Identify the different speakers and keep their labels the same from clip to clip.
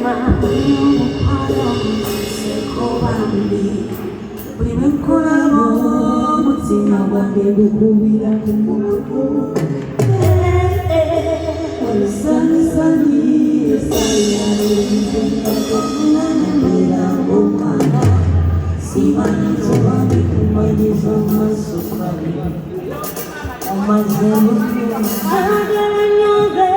Speaker 1: Mazima
Speaker 2: Omukwano gususseko bambi, buli lwe nkulaba omutima gwange gukubira ku mukuku. Olusanyisanyi esayalenzengakokulanemera ng'omwana, simanyi oba ndikumanyiza maaso kabiri omaze.
Speaker 1: Kwagala nnyo nze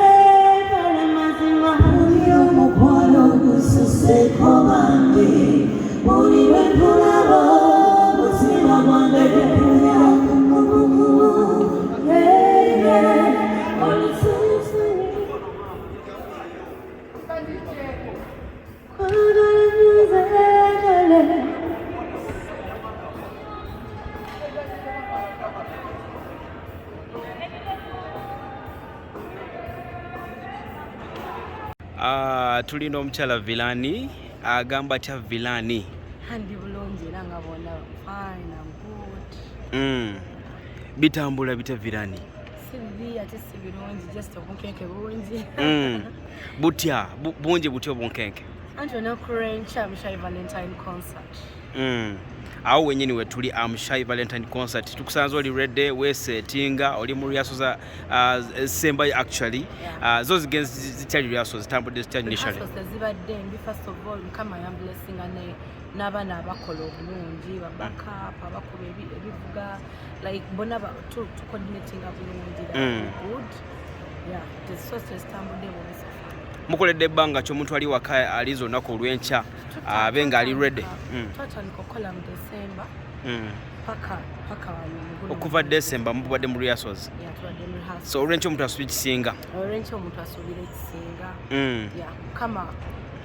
Speaker 1: kale mazima.
Speaker 2: Buli omukwano gususseko bambi, buli lwe nkulaba omutima gwange gukubira ku mukuku.
Speaker 1: Yeah. Olusanyisanyi. Kwagala nnyo nze kale.
Speaker 3: Ah, tulina omukyala Vilani. Agamba atya Vilani?
Speaker 4: Ndi bulungi era nga bonna fine, I'm good.
Speaker 3: Bitambula bitya, Vilani?
Speaker 4: Si bibi ate si birungi, just obunkenke bungi.
Speaker 3: Butya bungi butya obunkenke?
Speaker 4: Anti olunaku lw'enkya Am Shy Valentine concert.
Speaker 3: Awo wenyini wetuli, Am Shy Valentine concert. Tukusanze oli ready, wesetinga, oli mu rehearsal za sembayo actually. Zo zigenze zityali rehearsal zitambudde zitya initially?
Speaker 4: Rehearsals tezibadde mbi. First of all, Mukama yamblessinga ne n'abaana abakola obulungi, ba backup, abakuba ebivuga, like bonna tucoordinatinga bulungi. Good, yeah, so tezitambudde bubi so far.
Speaker 3: Mukoledde ebbanga ki omuntu ali waka aliza olunaku olw'enkya abe nga ali ready?
Speaker 4: Twatandika okukola mu December paka wano mu guno.
Speaker 3: Okuva December mubadde mu rehearsals?
Speaker 4: Yeah, tubadde mu rehearsals.
Speaker 3: So olw'enkya omuntu asuubira kisinga?
Speaker 4: Olw'enkya omuntu asuubira ekisinga. Yeah, Mukama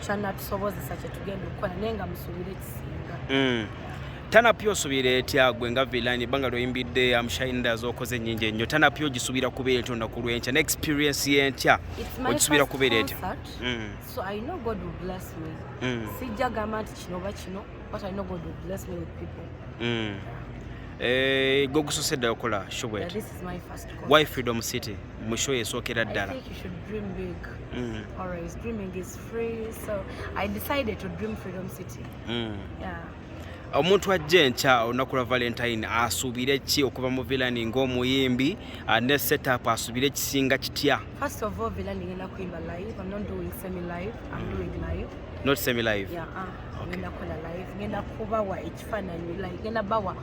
Speaker 4: kyanatusobozesa kyetugenda okukola, naye nga musuubire ekisinga.
Speaker 3: Turn-up osuubira etya gwe nga Vilani, ebbanga lyoyimbidde Am Shy nda z'okoze ennyingi ennyo? Turn-up ogisuubira kubeera etya olunaku lw'enkya ne experience y'enkya
Speaker 4: It's my
Speaker 3: ogisuubira
Speaker 4: first
Speaker 3: kubeera etya?
Speaker 4: concert, so I know God will bless me. Sijja gamba nti kino oba kino, but I know God will bless me with people.
Speaker 3: Eh, gwe gusoose ddala okukola show
Speaker 4: Yeah,
Speaker 3: bweti?
Speaker 4: this is my first concert.
Speaker 3: Why Freedom City mu show esookera
Speaker 4: I
Speaker 3: ddala?
Speaker 4: think you should dream big. Always dreaming is free, so I decided to dream Freedom City. Yeah.
Speaker 3: Omuntu ajja enkya olunaku lwa Valentine asuubire ki okuva mu Vilani ng'omuyimbi, ne setup asuubire kisinga kitya?
Speaker 4: First of all, Vilani ngenda kuimba live. I'm not doing semi live. I'm doing live.
Speaker 3: Not semi live?
Speaker 4: Yeah, ngenda kukola live. Ngenda kubawa ekifaananyi, like ngenda bawa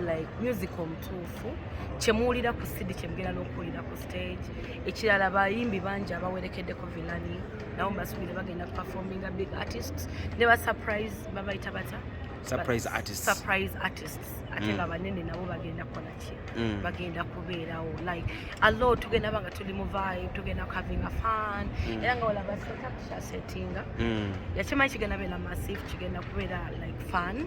Speaker 4: like music omutuufu kyemuwulira ku CD, kyemugenda n'okuwulira ku stage. Ekirala, bayimbi bangi abawerekeddeko Vilani nabo mbasuubire bagenda performinga, big artists ne ba surprise babayita bata?
Speaker 3: Surprise artists.
Speaker 4: Surprise artists ate nga banene nabo bagenda kukola ki? Bagenda kubeerawo, like a lot. Tugenda ba nga tuli mu vibe, tugenda having a fun, era nga olaba setup kyasetinga yakimanyi kigenda beera massive, kigenda kubeera like fun.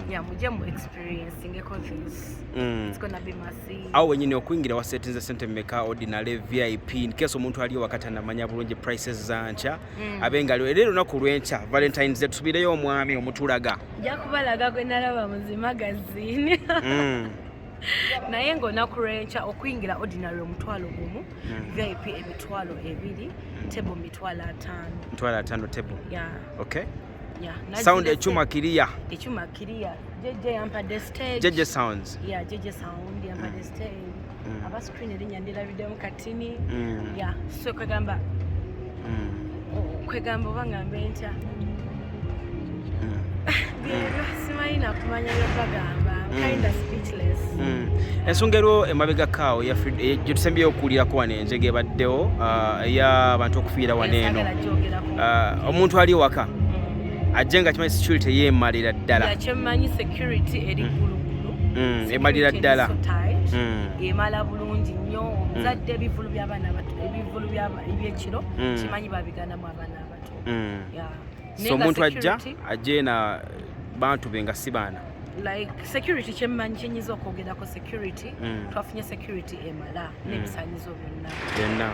Speaker 4: Yeah, mujje mu experiencingeko this. It's gonna be massive.
Speaker 3: Awo wenyini okuyingira wasetinze sente mmeka, ordinary, VIP, in case omuntu aliyo wakati anamanya bulungi prices zankya, abe nga aliwo era olunaku lw'enkya Valentines Day tusubireyo omwami omutulaga?
Speaker 4: Nja kubalaga gwe nalaba mu zi magazine. Naye ng'olunaku lw'enkya okuyingira ordinary 10,000, VIP 20,000, table 50,000.
Speaker 3: 50,000 table?
Speaker 4: Yeah.
Speaker 3: Okay.
Speaker 4: Yeah.
Speaker 3: Sound, ekyuma kiriya?
Speaker 4: Ekyuma kiriya. JJ yampadde stage.
Speaker 3: JJ Sounds?
Speaker 4: Yeah, JJ Sound yampadde stage. Aba screen erinnya ndirabiddemu katini. Yeah, so kwegamba kwegamba oba ngambe ntya? Byebyo, simanyi nakumanya byebagamba. Kinda speechless.
Speaker 3: Ensonga eriwo emabegako awo gye tusembyeyo okuwulirako wano, enjega ebaddewo, ey'abantu okufiira wano eno.
Speaker 4: Saagala gyogerako.
Speaker 3: Ah, omuntu ali ewaka ajje nga kimanyi security yeemalira ddala.
Speaker 4: Yakyemmanyi security eri ggulugulu.
Speaker 3: Emalira ddala.
Speaker 4: So tight. Emala bulungi nnyo. Omuzadde, ebivulu by'abaana abato, ebivulu ebyekiro, kimanyi babiganamu abaana abato. Yeah.
Speaker 3: So
Speaker 4: Naye nga
Speaker 3: omuntu ajja ajje na bantu be nga si baana.
Speaker 4: Like security, kyemmanyi kyenyinza okwogerako security, twafunye security emala n'ebisaanyizo byonna.
Speaker 3: Byonna.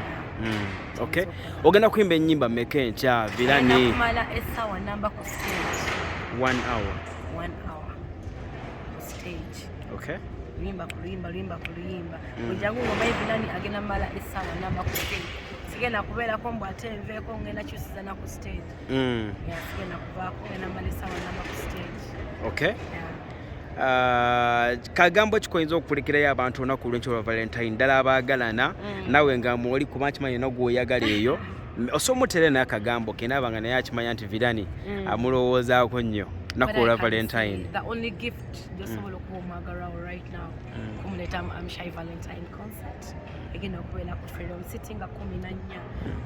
Speaker 3: Okay, ogenda kuyimba ennyimba mmeka enkya,
Speaker 4: Ngenda
Speaker 3: Vilani?
Speaker 4: kumala essaawa namba ku stage.
Speaker 3: One hour?
Speaker 4: One hour ku stage.
Speaker 3: Okay.
Speaker 4: Luyimba ku luyimba, luyimba ku luyimba. Ojangu ng'omanyi Vilani agenda mala essaawa namba ku stage. Sigenda kubeerako mbu ate nveeko, ngenda kyusiza na ku stage. Yeah, sigenda kuvaako, ngenda mala essaawa namba ku stage. Yeah.
Speaker 3: Ah, kagambo ki koyinza okukulekerayo abantu olunaku olwenkyo lwa Valentine, ddala abaagalana, naawe nga mwoli, kuba nkimanyi nina gwoyagala eyo, osobola omuteera naye akagambo ke naaba nga naye akimanya nti Virani amulowoozaako nnyo lunaku olwa Valentine?
Speaker 4: The only gift gyosobola okuwa omwagalwawo right now, kumuleeta mu Amshai Valentine concert egenda okubeera ku Freedom City nga 14.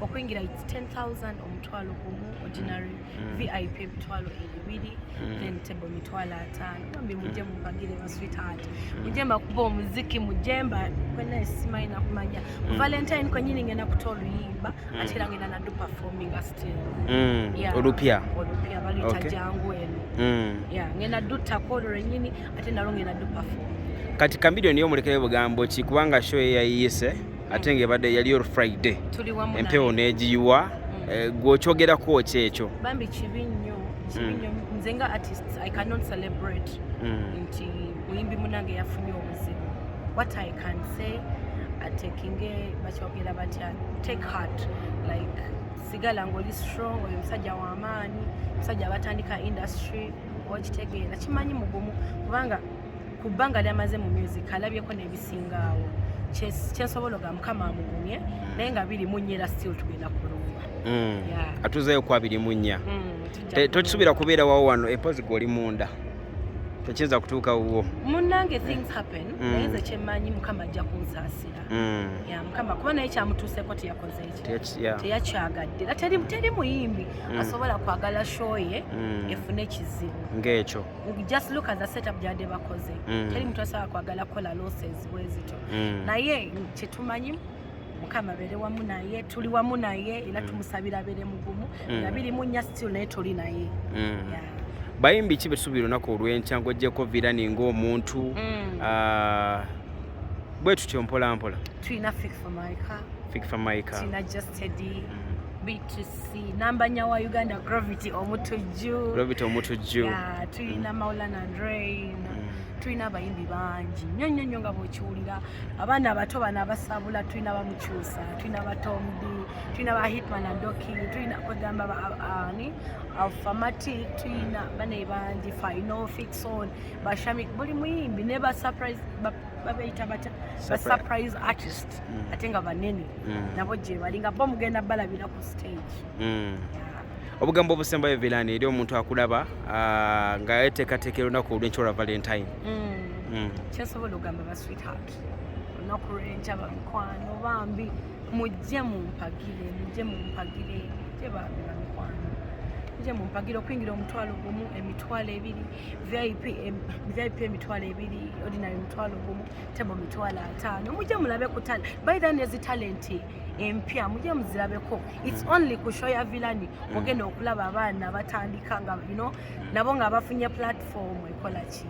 Speaker 4: Okuyingira its 10,000, 10,000 ordinary, VIP 20,000, then table 50,000. Bambi mujje mumpagire ba sweetheart, mujje mbakuba omuziki, mujje mba kwena simanyi nakumanya. Ku Valentine kwenyini ngenda kuta oluyimba, ate era ngenda nadu performinga still. Yeah.
Speaker 3: Olupya?
Speaker 4: Olupya baluyita Jangu Eno. Yeah, ngenda duttako olwo lwennyini, ate nalwo ngenda du perform.
Speaker 3: Kati Chameleone yomulekerayo bugambo ki, kubanga show ye yayiyise ate ng'ebadde yali olu Friday,
Speaker 4: Tuli wamu
Speaker 3: empewo
Speaker 4: naye.
Speaker 3: n'egiyiwa. Eh, gwe okyogerako ki ekyo?
Speaker 4: Bambi kibi nnyo, kibi nnyo. Nze nga artist I cannot celebrate nti muyimbi munange yafunye obuzibu. What I can say, atekinge, bakyogera batya, take heart, like sigala ngaoli strong. Oyo musajja w'amaanyi, musajja abatandika industry, okitegeera, kimanyi mugumu, kubanga ku bbanga lyamaze mu music alabyeko n'ebisingaawo. Kyensobola oga, Mukama amugumye, naye nga biri munyera still tugenda kulumba. Yeah.
Speaker 3: Atuzeeyo ku 24.
Speaker 4: Tujja
Speaker 3: Tokisuubira kubeera wawo wano, epozi gwe oli munda tekiyinza kutuuka wuwo.
Speaker 4: Munnange, things happen, naye nze kyemmanyi, Mukama ajja kunsaasira. Ya Mukama, kuba naye kyamutuuseko teyakoze eki? Teyakyagadde, era teri muyimbi asobola kwagala show ye efune ekizibu
Speaker 3: ng'ekyo.
Speaker 4: Just look at the setup gyadde bakoze. Teri muntu asobola kwagala kukola losses bwe zito. Naye kyetumanyi, Mukama abeere wamu naye, tuli wamu naye, era tumusabira abeere mugumu. Nga 24 still naye tuli naye. Yeah.
Speaker 3: Bayimbi ki betusuubira olunaku olw'enkya ng'oggyeko Virani ng'omuntu? Ah, bwe tutyo mpola mpola.
Speaker 4: Tulina Fik Fameica.
Speaker 3: Fik Fameica.
Speaker 4: Tulina Geosteady, B2C, namba nnya wa Uganda, Gravity Omutujju.
Speaker 3: Gravity Omutujju.
Speaker 4: Yeah, tulina Maulana Drain, tulina abayimbi bangi nnyo nnyo nnyo nga bw'okiwulira, abaana abato bano abasabula, tulina bamukyusa, tulina ba Tom D, tulina ba Hitman Adoki, tulina kwegamba ani, Alphamatic, tulina bane bangi, Final Fixon, Bashamik, buli muyimbi ne ba surprise babeyita batya, ba surprise artist, ate nga banene, nabo gye bali nga bo mugenda balabira ku stage. Yeah.
Speaker 3: Obugambo obusembayo, Virani, eri omuntu akulaba, ah, nga yeteekateekera olunaku olw'enkya olwa Valentine.
Speaker 4: Kyensobola okugamba ba sweetheart, olunaku lwenkya bamikwano bambi mujje mumpagire, mujje mumpagire, mujje bambi bamikwano, mujje mumpagire. Okuyingira 10,000, 20,000 VIP, VIP 20,000, ordinary 10,000, table 50,000. Mujje mulabe ku talent, by then ezi talent empya mujje muzirabeko. It's only ku show ya Vilani ogenda okulaba abaana batandika nga nabo nga bafunye platform ekola ki,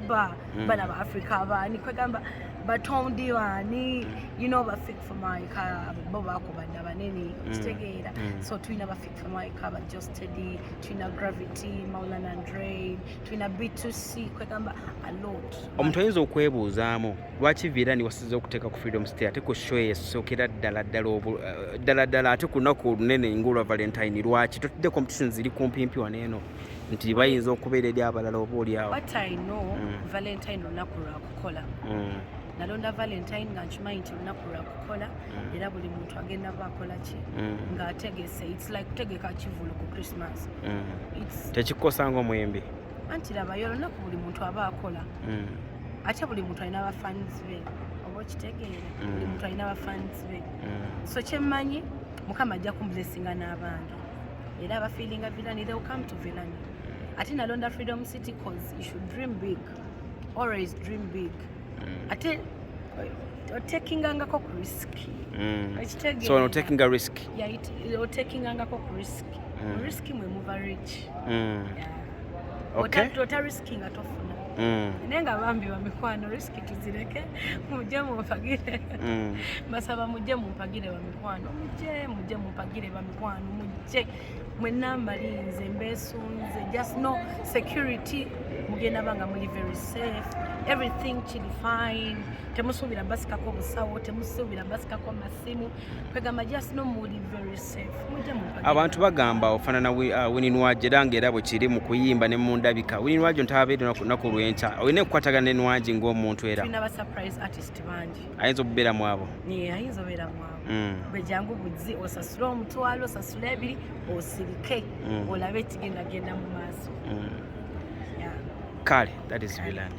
Speaker 4: ba bana ba Africa abaani, kwegamba batondi baani, ba Fik Fameica, bo bakubadde banene, okitegeera? So tulina ba Fik Fameica, ba Geosteady, tulina Gravity, Maulana Drain, tulina B2C, kwegamba a lot.
Speaker 3: Omuntu ayinza okwebuuzaamu lwaki Virani wasize okuteeka ku Freedom City ate ku show esookera ddala ddala ddala ddala, ate ku lunaku olunene ng'olwa Valentine, lwaki totudde competition ziri kumpimpi wano eno nti bayinza okubeera eri abalala oba oliawo?
Speaker 4: What I know, Valentine lunaku lwakukola. Nalonda Valentine nga nkimanyi nti lunaku lwakukola, era buli muntu agenda baakola ki, ng'ategese. Its like kutegeka kivulu ku Christmas. It's
Speaker 3: Tekikukosa ng'omuyimbi?
Speaker 4: Anti labayo olunaku buli muntu aba akola, ate buli muntu alina bafans be, oba okitegeera? Buli muntu alina bafans be. So kyemmanyi, Mukama ajja kumblessinga n'abange, era abafiiringa Vilani, they will come to Vilani. Ate nalonda Freedom City cause you should dream big, always dream big, ate otekingangako ku risk. Okitegeera?
Speaker 3: So ono taking a risk.
Speaker 4: Yeah, otekingangako ku risk. Risk mwe muva rich. Yeah. Ota riskinga tofuna. Naye nga bambi bamikwano, risk tuzireke, mujje mumpagire. Mbasaba mujje mumpagire bamikwano, mujje, mujje mumpagire bamikwano, mujje mwenna, mbalinze, mbesunze. Just no security mugenda. Mugenda banga muli very safe, everything kiri fine. Temusuubira basikako busawo, temusuubira basikako masimu. Kwegamba just no, muli very safe, mujje mumpagire.
Speaker 3: Abantu bagamba ofaanana Winnie Nwagi, era ngaera bwe kiri mu kuyimba ne mu ndabika. Winnie Nwagi ntababeere lunaku lw'enkya, olina okukwatagana ne Nwagi ng'omuntu era?
Speaker 4: Tulina ba surprise artist bangi.
Speaker 3: Ayinza okubeera mu abo?
Speaker 4: Niye ayinza obeera mwawo. Gwe jangu buzi, osasule 500, osasule 2, osirike, olabe ekigendagenda mu maaso. Yeah.
Speaker 3: Kale, that is Vilani.